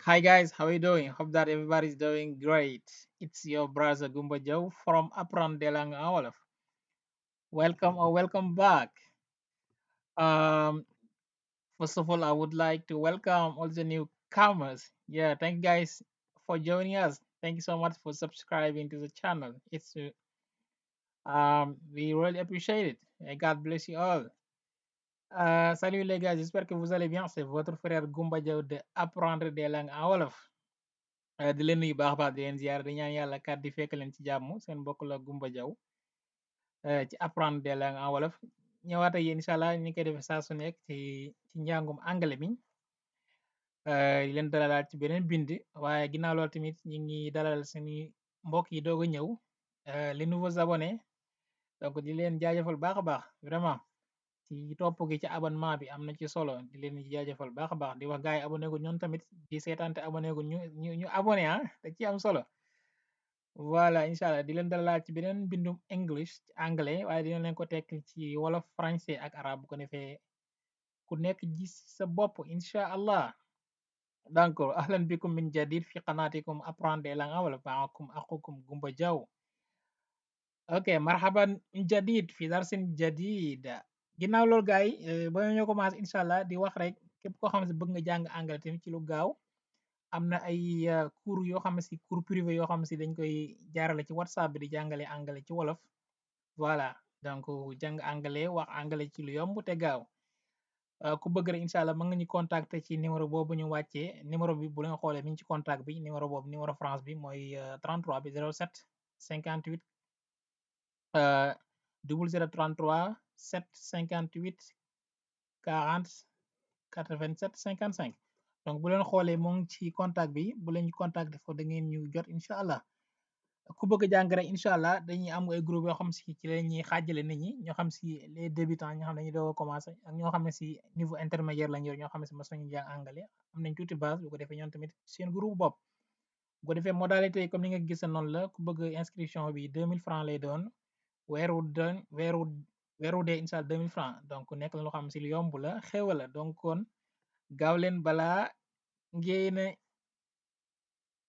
Hi guys, how are you doing? Hope that everybody's doing great. It's your brother Gumba Joe from Apprendre, Wolof. Welcome or welcome back. Um, First of all, I would like to welcome all the newcomers. Yeah, thank you guys for joining us. Thank you so much for subscribing to the channel. We really appreciate it. And God bless you all. Salut les gars, j'espère que vous allez bien. C'est votre frère Gumba Joe de Apprendre des langues en Wolof. Di leen nuyu baax a baax di leen ziar di ñaan yàlla kat di fekk leen ci jàmm seen mbokk la Gumba Jaw ci apprendre des langues en wolof ñëwaat ak yéen incha allah ni koy defee saa su nekk ci njàngum anglais mi di leen dalalaat ci beneen bind waaye ginnaaw loolu tamit ñu ngi dalal seeni mbokk yi doog a ñëw les nouveaux abonnés donc di leen jaajëfal baax a baax vraiment ci topp gi ci abonnement bi am na ci solo di leen jaajëfal baax a baax di wax gaay yi abonné gu ñoon tamit di seetaante abonné gu ñu abonné da ci am solo. Voilà, incha di leen dalalaat ci beneen bindum english ci anglais waaye dina leen ko tekk ci wolof français ak arabe bu ko defee ku nekk gis sa bopp incha allah. Donc ahlan bikum min jadid fi qanatikum apprendre langue wolof maakum aqukum Gumba Jaw. Ok, marhaban min jadid fi darsin jadid. Ginnaaw loolu gaay ba ñoo commencé incha allah di wax rek képp koo xam ne bëgg nga jàng anglais tamit ci lu gaaw. Am na ay cours yoo xam ne si cours privé yoo xam ne si dañ koy jaarale ci whatsapp bi di jàngale anglais ci wolof. Voilà, donc jàng anglais wax anglais ci lu yomb te gaaw. Ku bëgg rek incha allah mën nga ñu contacter ci numéro boobu ñu wàccee numéro bi bu leen xoolee mi ngi ci contact bi numéro boobu numéro France bi mooy 33 bi 07 58 0033 7 58 40 87 55. Donc bu leen xoolee mu ngi ci contact bi bu leen ñu contacter foofu da ngeen ñu jot incha allah. Ku bëgg a jàng rek incha allah dañuy am ay groupe yoo xam si ci la ñuy xaajale nit ñi ñoo xam si les débutants ñoo xam ne dañuy doog a commencé ak ñoo xam ne si niveau intermédiaire lañ yor ñoo xam ne si mas nañu jàng anglais am nañ tuuti base bu ko defee ñoom tamit seen groupe bopp. Bu ko defee modalité yi comme ni nga gis noonu la ku bëgg inscription bi 2000 francs lay doon weeru doon weeru dee incha allah 2000 francs donc nekk la loo xam si lu yomb la xéwal la donc kon gaaw leen ngeen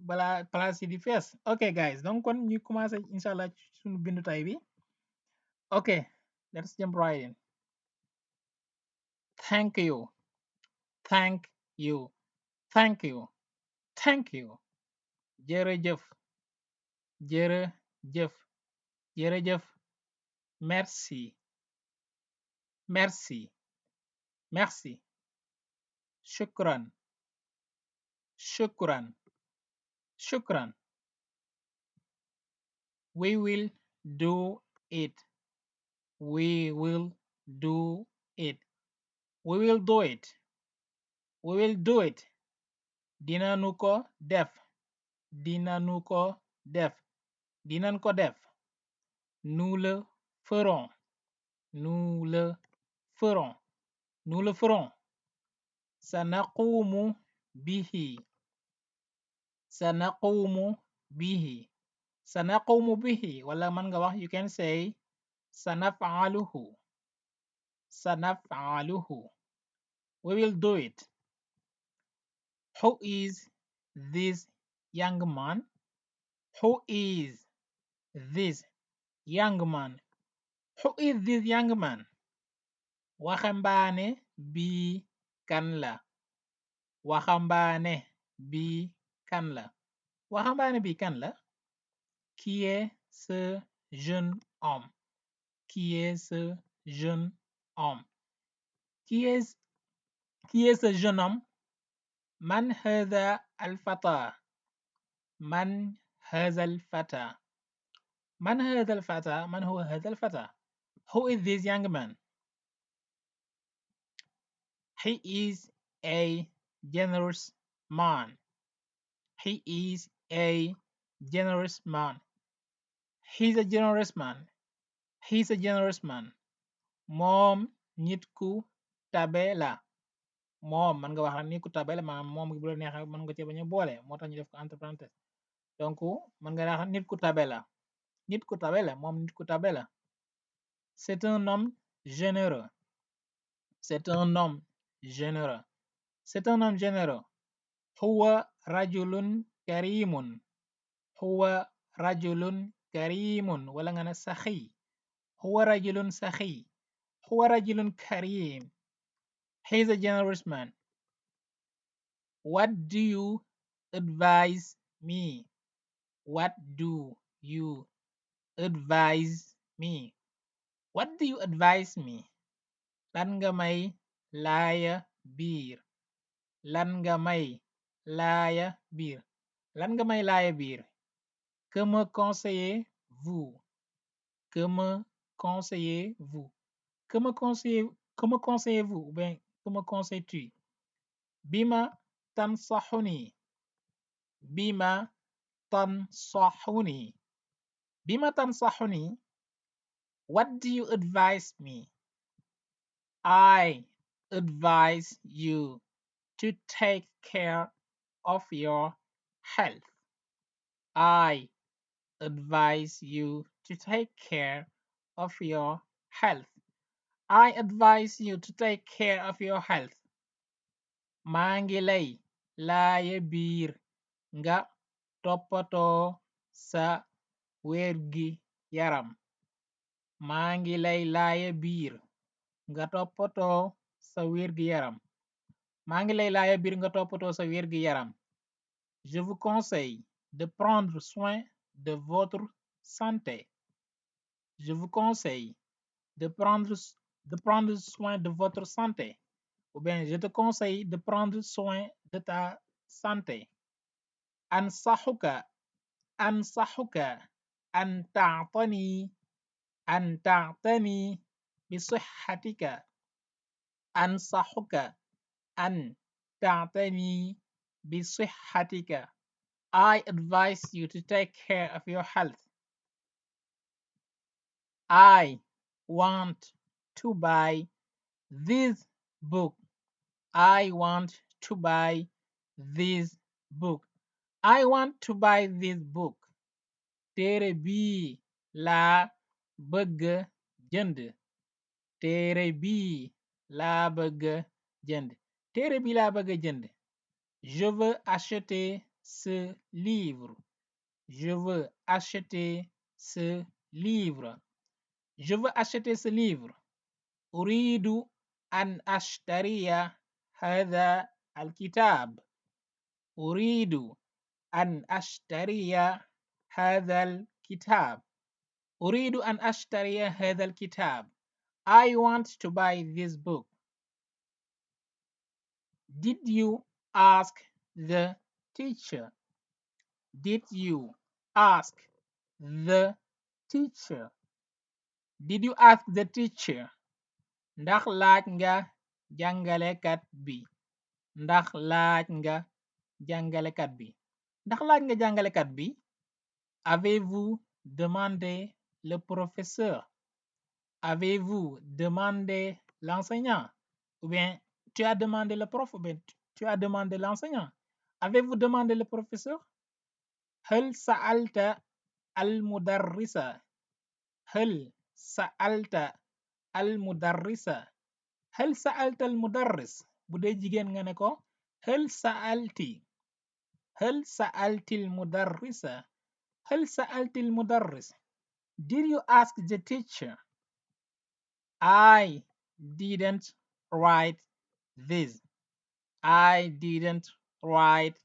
balaa place yi di fees. Ok guys, donc kon ñu commencé incha allah ci suñu bindu tay bi. Ok, let's jump right in. Thank you, thank you, thank you, thank you. Jërëjëf, jërëjëf, jërëjëf. Merci, merci, merci. Shukran, shukran, shukran. We will do it. We will do it. We will do it. We will do it. Dinanu ko def. Dinanu ko def. Dinan ko def. Nous le ferons. Nous le ferons. Nous le ferons. Sanaqumu bihi. Sanaqumu bihi. Sanaqumu bihi. Wala man nga wax, you can say sanaf'aluhu. Sanaf'aluhu. We will do it. Who is this young man? Who is this young man? Who is this young man? Waxambaane bi kan la? Waxambaane bi kan la? Waxambaane bi kan la? Qui est ce jeune homme? Qui est ce jeune homme? Qui est ce jeune homme? Man hadha al-fata? Man hadha al-fata? Man hadha al-fata? Man huwa hadha al-fata? Who is this young man? He is a generous man. He is a generous man. He's a generous man. He's a generous man. Moom nit ku tabe la. Moom man nga wax nit ku tabe la maanaam moom bu la neexee mën nga ci bañ a boole moo tax ñu def ko entre parenthèses. Donc man nga wax nit ku tabe la. Nit ku tabe la moom nit ku tabe la. C'est un homme généreux. C'est un homme généreux. C'est un homme généreux. هو رجل كريم. هو رجل كريم ولا أنا سخي. هو رجل سخي. هو رجل كريم. He's a generous man. What do you advise me? What do you advise me? What do you advise me? Lan nga may laaya biir. Lan nga may laaya biir. Lan nga may laaya biir. Que me conseillez-vous? Que me conseillez-vous? Que me conseillez-vous? Ou bien, que me conseilles-tu? Bima tansahuni. Bima tansahuni. Bima tansahuni. What do you advise me? I advise you to take care of your health. I advise you to take care of your health. I advise you to take care of your health. Maa ngi lay laaya biir nga toppatoo sa wérgi yaram. Maa ngi lay laaya biir nga toppatoo sa wérgi yaram. Maa ngi lay laaya biir nga toppatoo sa wérgi yaram. Je vous conseille de prendre soin de votre santé. Je vous conseille de prendre soin de votre santé. Ou bien, je te conseille de prendre soin de ta santé. أنصحك أنصحك أن تعتني بصحتك. أنصحك أن تعتني بصحتك. I advise you to take care of your health. I want to buy this book. I want to buy this book. I want to buy this book. Téere bii laa bëgg jënd. Téere bii laa bëgg jënd. Téere bii laa bëgg jënd. Je veux acheter ce livre. Je veux acheter ce livre. Je veux acheter ce livre. أريد أن أشتري هذا الكتاب. أريد أن أشتري هذا الكتاب. أريد أن أشتري هذا الكتاب. I want to buy this book. Did you ask the teacher? Did you ask the teacher? Did you ask the teacher? Ndax laaj nga jàngalekat bi. Ndax laaj nga jàngalekat bi. Ndax laaj nga jàngalekat bi. Avez-vous demandé le professeur? Avez-vous demandé l'enseignant? Ou bien tu as demandé le prof ou bien tu as demandé l'enseignant? Avez-vous demandé le professeur? هل سألت المدرس؟ هل سألت المدرس؟ هل سألت المدرس؟ bu dee jigéen nga ne ko هل سألتي؟ هل سألت المدرس؟ هل سألت المدرس؟ Did you ask the teacher? I didn't write this. I didn't write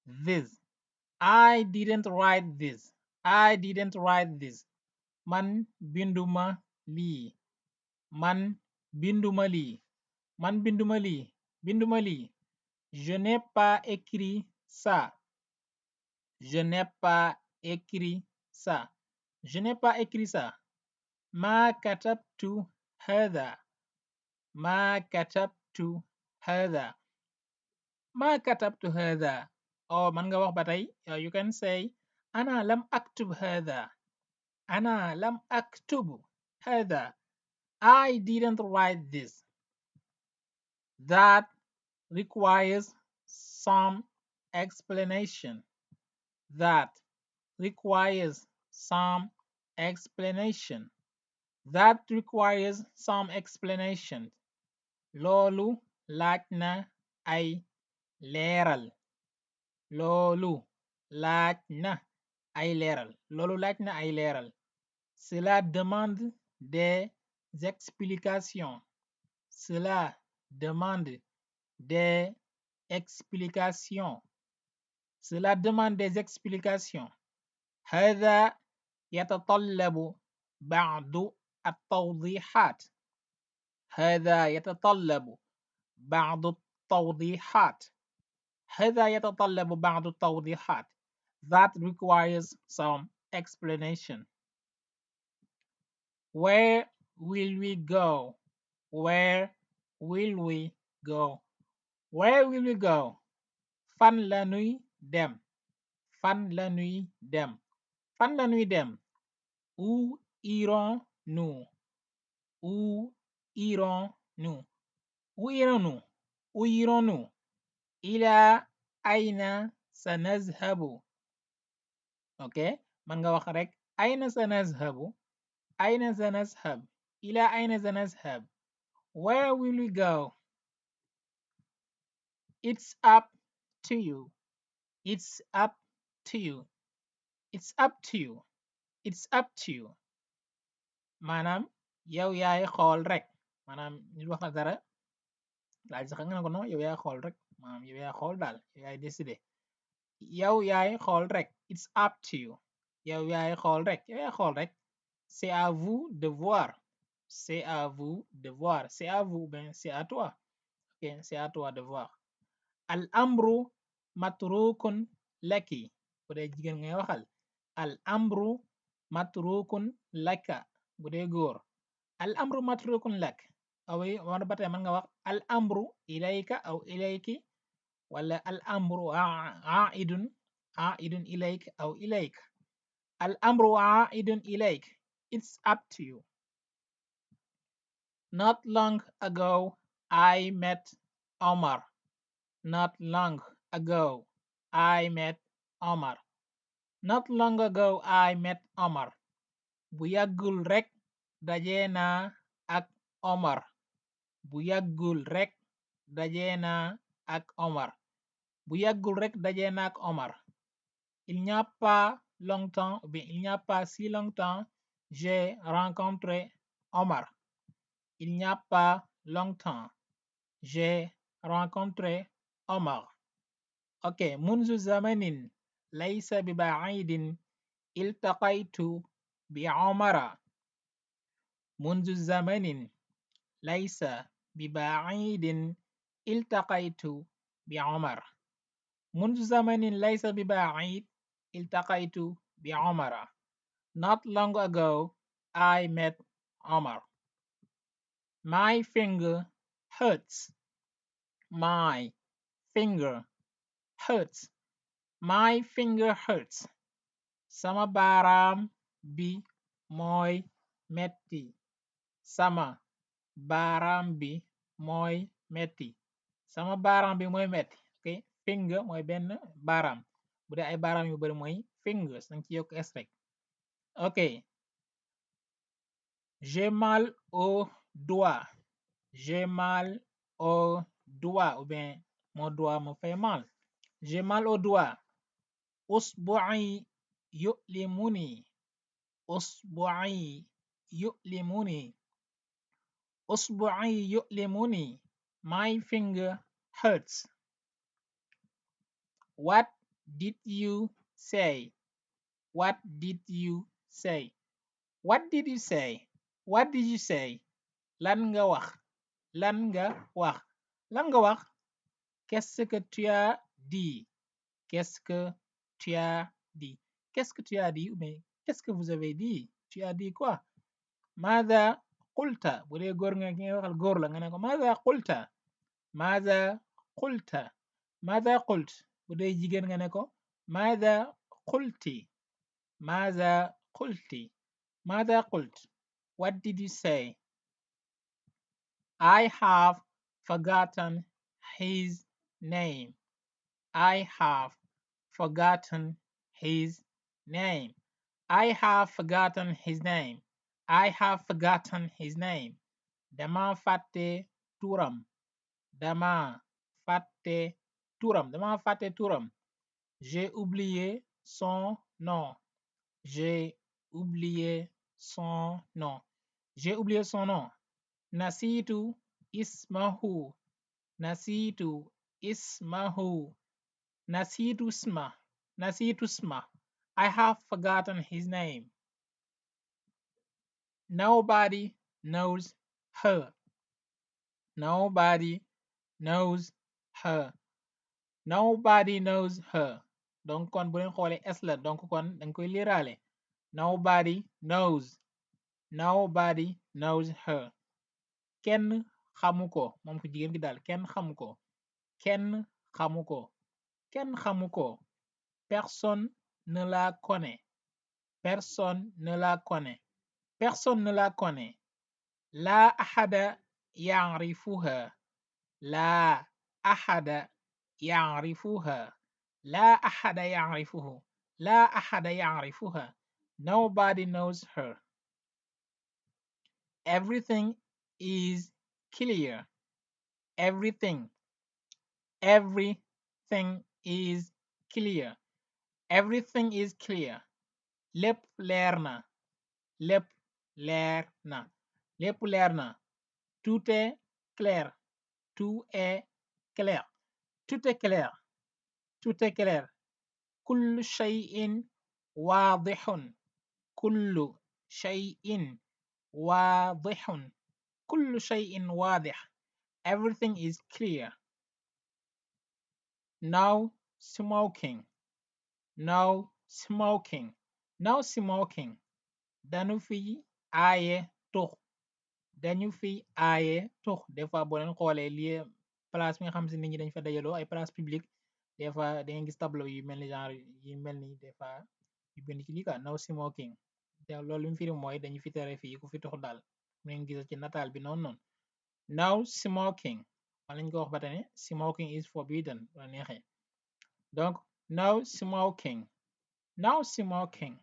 this. I didn't write this. I didn't write this. Man binduma lii. Man binduma lii. Man binduma lii. Binduma lii. Je n'ai pas écrit ça. Je n'ai pas écrit ça. Je n'ai pas écrit ça. ما كتبت هذا. ما كتبت هذا. ما كتبت هذا. Oh, man nga wax ba tey you can say أنا لم أكتب هذا. أنا لم أكتب هذا. I didn't write this. That requires some explanation. That requires some explanation. That requires some explanation. Loolu laaj na ay leeral. loolu laaj na ay leeral. Loolu laaj na ay leeral. Cela demande des explications. Cela demande des explications. Cela demande des explications. هذا يتطلب بعض التوضيحات. هذا يتطلب بعض التوضيحات. هذا يتطلب بعض التوضيحات. That requires some explanation. Where will we go? Where will we go? Where will we go? Fan la nuy dem. Fan la nuy dem. Fan la nuy dem. Où irons-nous? Où irons-nous? Où irons-nous? Où irons-nous? إلى أين سنذهب؟ Okay, man nga wax rek أين سنذهب؟ أين سنذهب؟ إلى أين سنذهب؟ Where will we go? It's up to you. It's up to you. It's up to you. It's up to you. maanaam yow yaay xool rek. maanaam nit wax la dara laaj sax nga ne ko non yow yaay xool rek. maanaam yow yaay xool daal yow yaay décider. yow yaay xool rek. It's up to you. yow yaay xool rek. yow yaay xool rek. C'est à vous de voir. C'est à vous de voir. C'est à vous, ben c'est à toi. Ok, c'est à toi de voir. Al amru matrukun laki. bu dee jigéen ngay waxal. Al amru matrukun laka. bu dee góor. Al amru matrukun lak. awi war ba tey mën nga wax al amru ilayka aw ilayki wala al amru aidun ilayk aw ilayk. Al amru aidun ilayk. It's up to you. Not long ago I met Omar. Not long ago I met Omar. Not long ago I met Omar. bu yàggul rek daje naa ak Omar. bu yàggul rek daje naa ak Omar. bu yàggul rek daje naa ak Omar. Il n'y a pas longtemps, ou bien il n'y a pas si longtemps, j'ai rencontré Omar. Il n'y a pas longtemps, j'ai rencontré Omar. Ok, منذ زمن ليس ببعيد التقيت بعمر. منذ زمن ليس ببعيد التقيت بعمر. منذ زمن ليس ببعيد التقيت بعمر. Not long ago I met Omar. My finger hurts. My finger hurts. My finger hurts. Sama baaraam bi mooy metti. Sama baaraam bi mooy metti. Sama baaraam bi mooy metti. Ok, finger mooy benn baaraam. bu dee ay baaraam yu bari mooy fingers danga ci yokk s rek. Ok, j'ai mal au doigt. J'ai mal au doigt ou bien mon doigt me fait mal. J'ai mal au doigt. أصبعي يؤلمني. أصبعي يؤلمني. أصبعي يؤلمني. My finger hurts. What did you say? What did you say? What did you say? What did you say? Lan nga wax. Lan nga wax. Lan nga wax. Qu'est-ce que tu as dit? Qu'est-ce que tu as dit? Qu'est-ce que tu as dit? Mais qu'est-ce que vous avez dit? Tu as dit quoi? ماذا قلت. bu dee góor nga ki nga waxal góor la nga ne ko ماذا قلت. ماذا قلت. ماذا قلت. bu dee jigéen nga ne ko ماذا قلت. ماذا قلت. ماذا قلت. What did you say? I have forgotten his name. I have forgotten his name. I have forgotten his name. I have forgotten his name. Dama fàtte turam. Dama fàtte turam. Dama fàtte turam. J'ai oublié son nom. J'ai oublié son nom. J'ai oublié son nom. Nasitu ismahu. Nasitu ismahu. Nasitu isma. Nasitu isma. I have forgotten his name. Nobody knows her. Nobody knows her. Nobody knows her. Donc kon bu leen xoolee s la donc kon danga koy liiraale. Nobody knows. Nobody knows her. Kenn xamu ko moom ko jigéen gi daal kenn xamu ko. Kenn xamu ko. Kenn xamu ko. Personne ne la connaît. Personne ne la connaît. Personne ne la connaît. La ahada ya'rifuha. La ahada ya'rifuha. La ahada ya'rifuhu. La ahada ya'rifuha. Nobody knows her. Everything is clear. Everything. Everything is clear. Everything is clear. Lépp leer na. Lépp leer na. Lépp leer na. Tout est clair. Tout est clair. Tout est clair. Tout est clair. كل شيء واضح. كل شيء واضح. كل شيء واضح. Everything is clear. No smoking. No smoking. No smoking. Dañu fi aaye tux. Dañu fi aaye tux. Des fois boo leen xoolee lii place bi nga xam si nit ñi dañ fa dajaloo ay place publique des fois da ngeen gis tableau yu mel ni genre yi mel ni des fois yu bind ci lii quoi no smoking. te loolu li mu firi mooy dañu fi tere fii ku fi tux daal mu ngeen gis ci nataal bi noonu noonu. No smoking. wala ñu ko wax ba tane smoking is forbidden wala neexee. Donc no smoking. No smoking.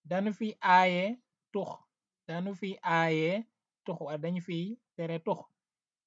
Dañu fi aaye tux. Dañu fi aaye tux wala dañu fi tere tux.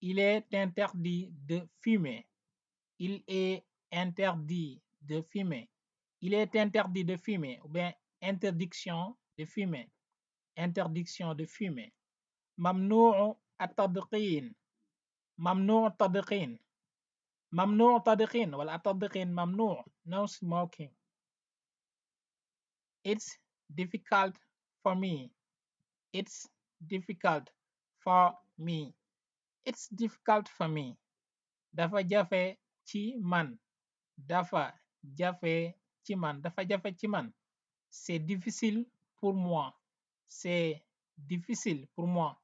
Il est interdit de fumer. Il est interdit de fumer. Il est interdit de fumer ou bien interdiction de fumer. Interdiction de fumer. ممنوع التدخين. ممنوع التدخين. ممنوع التدخين ولا التدخين ممنوع. No smoking. It's difficult for me. It's difficult for me. It's difficult for me. Dafa jafe ci man. Dafa jafe ci man. Dafa jafe ci man. C'est difficile pour moi. C'est difficile pour moi.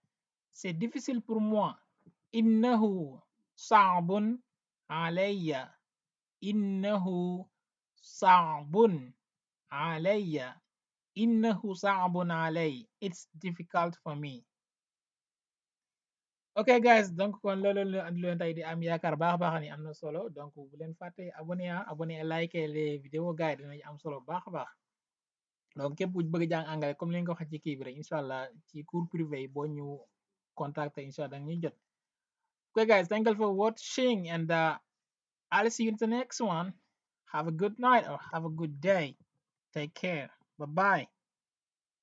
C'est difficile pour moi. إنه صعب علي. إنه صعب علي. إنه صعب علي. It's difficult for me. Ok guys, donc kon loolu la andi leen tey di am yaakaar baax baax ni am na solo donc bu leen fàtte abonné like les vidéos gars yi dinañ am solo baax baax. Donc képp ku bëgg jàng anglais comme li nga ko waxee ci kii bi rek incha allah ci cours privé yi boo ñu contacter incha allah ñuy jot. Okay guys, thank you for watching and I'll see you in the next one. Have a good night or have a good day. Take care. Bye bye.